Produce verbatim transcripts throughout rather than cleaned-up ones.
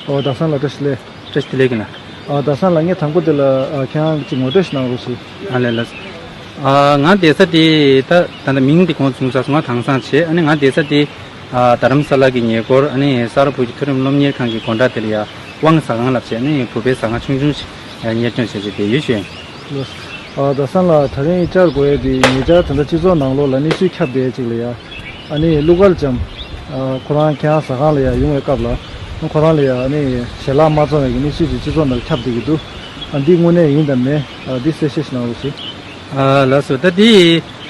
ཨོ། བདག་བཟང་ལགས། བཀྲ་ཤིས་བདེ་ལེགས། བཀྲ་ཤིས་བདེ་ལེགས་ཡིན་ལགས། ཨ། བདག་བཟང་ལགས། ངས་དང་པོ་དེ་ལ། ཨ། ཁྱེད་རང་གཅིག་ངོ་སྤྲོད་ཞིག་གནང་རོགས་ཞུ། ཨ་ལས་ལགས། ཨ། ང་བསྡད་ས་དེ་ད་ད་ལྟ་མིང་དེ་གོང་གསུངས་ས་སོང་། ང་དྭངས་གཙང་བྱས། ཨ་ནི་ང་བསྡད་ས་དེ། ཨ། རྡ་རམ་ས་ལ་གི་ཉེ་འཁོར། ཨ་ནི་ས་རཱ་ཕུག་གི་མཐོ་རིམ་སློབ་གཉེར་ཁང་གི་སྒོ་འགྲམ་དེ་ལ་ཡ་དབང་ཟ་ཁང་ལབ་བྱས། ཨ་ནི་བོད་པའི་ཟ་ཁང་ཆུང་ཆུང་ཞིག་གཉེར་སྐྱོང་བྱས་བྱས་བསྡད་ཡོད་ཞུ་ཡིན། ལགས། ཨ། བདག་བཟང་ལགས། དེ་རིང་བཅར་དགོས་ཡས་དེ་ཉེ་ཆར་ད་ལྟ་སྤྱི་ཚོགས་ནང་ལོགས་ལ་གནས་ཚུལ་ཁྱབ་བསྡད་ཅིག་ལ་ཡ། ཨ་ནི་ཀླུ་མཁར་བྱམས། ཨ། ཁོ་རང་ཁྱེད་རང་ཟ་ཁང་ལ་ཡ་ཡོང་བའི་སྐབས་ལ། ཁོ་རང་ལ་ཡ་ཨ་ནི་ཞལ་ལག་མ་བཙོང་བའི་གི་གནས་ཚུལ་ཅིག་སྤྱི་ཚོགས་ནང་ཁྱབ་བསྡད་ཀྱི་འདུག། ཨ། འདི་དངོས་གནས་ཡིན་དམ་མིན། ཨ། འདི་གསལ་བཤད་ཞིག་གནང་རོགས་ཞུ། ཨ། ལགས་སོ། ད་འདི།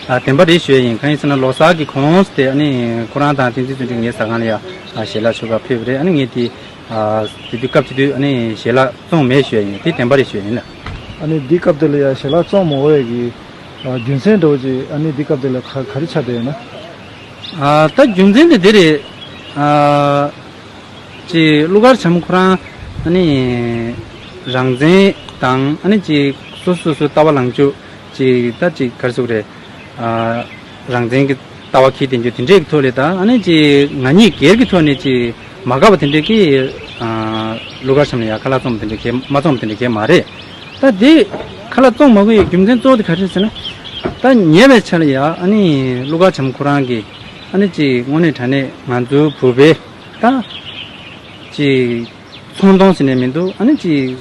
ཨ། བདེན་པ་རེད་ཞུ་ཡ་ཡིན། གང་ཡིན་ཟེར་ན་ལོ་གསར་གྱི་གོང་དེ་ཨ་ནི་ཁོ་རང་དང་བསྟན་འཛིན་བརྩོན་འགྲུས་ངའི་ཟ་ཁང་ལ་ཡ། ཨ། ཞལ་ལག་མཆོད་གར་ཕེབས་པ་རེད། ཨ་ནི་ངས་དེ། ཨ། དེ་དུས་སྐབས་དེ་དུས་ཨ་ནི་ཞལ་ལག་བཙོང་མེད་ཞུ་ཡ་ཡིན། དེ་བདེན་པ་རེད་ཞུ་ཡ་ཡིན་ལགས། ཨ་ནི་འདི་སྐབས་དེ་ལ་ཡ་ཞལ་ལག་བཙོང་མ་དགོས་ཡ་གི། ཨ། རྒྱུ་མཚན་འདྲ་བོ་ཅིག་ཨ་ནི་འདི་སྐབས་དེ་ལ་ག་ག་རེ་ཆགས་བསྡད་ཡོད་ན། ཨ། ད་རྒྱུ་མཚན་དེ་འདི་རེད། ཨ། ཅིག་ཀླུ་མཁར་བྱམས་ཁོ་རང་ཨ་ནི་རང་བཙན་དང་ཨ་ནི་ཅིག་སོ་སོ་སོ་ལྟ་བ་ལངས་ཕྱོགས་ཅིག་ད་ཅིག་ག་རེ་ཟེར་དགོས་རེད། ཨ། རང་བཙན་གྱི་ལྟ་བ་འཁྱེར་བསྡད་རྒྱུ་དེ་འདྲས་ཀྱི་ཐོག་ལ། ད་ཨ་ནི་ཅིག་ང་གཉིས་སྒེར་གྱི་ཐོག་ནས་ཅིག་མ་དགའ་བ་དེ་འདྲས་ཀྱི། ཨ། ཀླུ་མཁར་བྱམས་ལ་ཡ་ཁ་ལག་བཙོང་བ་དེ་འདྲས་གས་མ་བཙོང་བ་དེ་འདྲས་གས་མ་རེད། ད་དེ་ཁ་ལག་བཙོང་མ་དགོས་ཡའི་རྒྱུ་མཚན་གཙོ་བོ་དེ་ག་རེ་རེད་ཟེར་ན། ད་ཉེ་བའི་ཆར་ལ་ཡ་ཨ་ནི་ཀླུ་མཁར་བྱམས་ཁོ་རང་གིས་ཨ་ནི་ཅིག་དངོས་གནས་དྲང་གནས་ང་ཚོ་བོད་པའི་ད་ཅིག་ཚོང་གཏོང་ཟེར་ནས་མི་འདུག། ཨ་ནི་ཅིག་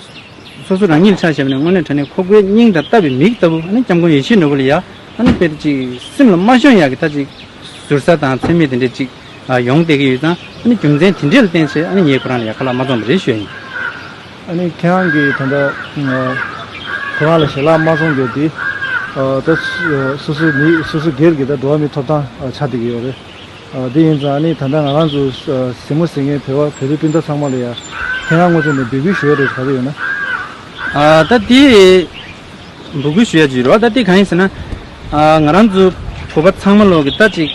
སོ་སོ་རང་ཉིད་ཆ་བཞག་ན་དངོས་གནས་དྲང་གནས་ཁོ་དགའ་སྙིང་དང་ལྟ་བའི་མིག་ལྟ་བུ། ཨ་ནི་སྐྱབས་མགོན་ཡིད་བཞིན་ནོར་བུ་ལ་ཡ་ཨ་ནི་དཔེ་ཅིག་སེམས་ལ་མ་ཤོང་ཡག་གི་ད་ཅིག་ཟུར་ཟ་དང་མཚན་སྨད་དེ་འདྲས་ཅིག་ཨ་ཡོང་བསྡད་ཀྱི་ཡོད་ཙང་། ཨ་ནི་རྒྱུ་མཚན་དེ་འདྲས་ལ་བརྟེན་བྱས་ཨ་ནི་ངས་ཁོ་རང་ལ་ཡ་ཁ་ལག་མ་བཙོང་བ་རེད་ཞུ་ཡ་ཡིན། ཨ་ནི་ཁྱེད་རང་གིས་ད་ལྟ་ཁོ་རང་ལ་ཞལ་ལག་མ་བཙོང་རྒྱུ་དེ། ཨ། ད་སོ་སོ་མི་སོ་སོ་སྒེར་གྱི་ད་འགྲོ་བ་མིའི་ཐོབ་ཐང་ཆགས་བསྡད་ཀྱི་ཡོད་རེད། ཨ། དེ་ཡིན་ཙང་ཨ་ནི་ད་ལྟ་ང་རང་ཚོ་གཟིགས་མོ་གཟིགས་མཁན་བོད་པ་བོད་རིགས་སྤུན་ཟླ་ཚང་མ་ལ་ཡ་ཁྱེད་རང་ངོས་ནས་འབོད་སྐུལ་ཞུ་ཡ་རེད། ག་རེ་ཡོད་ན། ཨ། ད་དེ་འབོད་སྐུལ་ཞུ་ཡ་ཅིག་རེད་བ། ད་དེ་གང་ཡིན་ཟེར་ན། ཨ། ང་རང་ཚོ་བོད་པ་ཚང་མ་ལོག་གི་ད་ཅིག་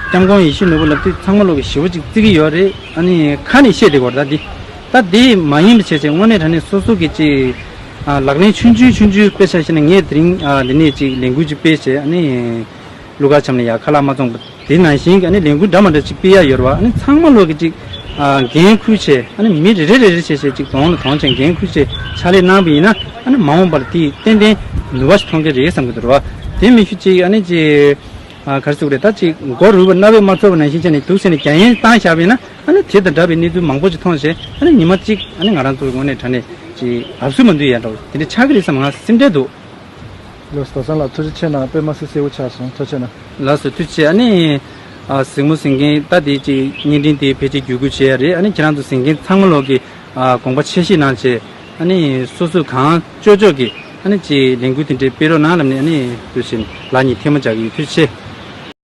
སྐྱབས་མགོན་ཡིད་བཞིན་ནོར་བུ་ལབ་དུས་ཚང་མ་ལོག་གི་ཞེ་པོ་ཅིག་བརྩི་གི་ཡོད་རེད། ཨ་ནི་ཁ་ནས་བཤད་བསྡད་ཀྱི་ཡོད་རེད། ད་དེ་ད་དེ་མ་ཡིན་པ་བྱས་བྱས་དངོས་གནས་དྲང་གནས་སོ་སོ་གི་ཅིག་ཨ་ལག་ལེན་ཆུང་ཆུང་ཆུང་ཆུང་དཔེ་ཆ་བཞག་ན། ངས་དེ་རིང་ཨ་འདི་ནས་ཅིག་ལས་འགུལ་ཅིག་སྤེལ་བྱས། ཨ་ནི་ཀླུ་མཁར་བྱམས་ལ་ཡ་ཁ་ལག་མ་བཙོང་པ་དེ་ནང་བཞིན་གྱི་ཨ་ནི་ལས་འགུལ་འདྲ་མ་འདྲ་ཅིག་སྤེལ་ཡ་ཡོད་རེད་བ། ཨ་ནི་ཚང་མ་ལོག་གི་ཅིག་ཨ་འགན་འཁུར་བྱས། ཨ་ནི་མི་རེ་རེ་རེ་རེ་བྱས་བྱས་ཅིག་གདོང་ལ་གདོང་བྱས་འགན་འཁུར་བྱས་ཕྱག་ལས་གནང་བ་ཡིན་ན། ཨ་ནི་མ་འོངས་པར་དེས་ཏན་ཏན་ནུས་པ་ཞིག་ཐོན་གྱི་རེད་བསམ་གྱི་འདུག་རེད་བ། དེ་མི་ཤུ་ཅིག་ཨ་ནི་ཅིག་ཨ་ག་རེ་ཟེར་དགོས་རེད། ད་ཅིག་མགོ་རུལ་བ་རྣ་བས་མ་ཚོར་བ་ནང་བཞིན་བྱས་ནས་འདུག་ཟེར་ནས་རྒྱ་ཡན་བཏང་བཞག་པ་ཡིན་ན། ཨ་ནི་དེ་དང་འདྲ་བའི་གནས་ཚུལ་མང་པོ་ཅིག་མཐོང་བྱས། ཨ་ནི་ཉི་མ་གཅིག་ཨ་ནི་ང་རང་ཚོ་དངོས་གནས་དྲང་གནས་ཅིག་ཨབ་སུ་མ་འདུག་ཡ་འདྲ་བོ་དེ་འདྲ་ཆགས་ཀྱི་རེད་བསམ་ང་སེམས་ཁྲལ་འདུག། ལགས་སོ། བདག་བཟང་ལགས། ཐུགས་རྗེ་ཆེ་གནང་། དཔེ་མ་སྲིད་གསལ་པོ་ཆགས་སོང་། ཐུགས་རྗེ་གནང་། ལགས་སོ། ཐུགས་རྗེ་ཆེ། ཨ་ནི་ཨ་གཟིགས་མོ་གཟིགས་མཁན་ད་དེ་ཅིག་བརྙན་འཕྲིན་དེ་ཕལ་ཆེར་བརྒྱུད་སྐུར་བྱས་ཡ་རེད། ཨ་ནི་ཁྱེད་རང་ཚོ་གཟིགས་མཁན་ཚང་མ་ལོག་གིས་ཨ་དགོངས་པ་ཆེ་བཞེས་གནང་བྱས། ཨ་ནི་སོ་སོ་གང་ལྕོགས་ལྕོགས་ཀྱིས་ཨ་ནི་ཅིག་ལས་འགུལ་དེ་འདྲའི་སྤེལ་རོགས་གནང་ལབ་ནས། ཨ་ནི་འདུག་བྱས་ནས་ལག་གཉིས་ཐལ་མོ་སྦྱར་གྱི་ཡོད། ཐུགས་རྗེ་ཆེ།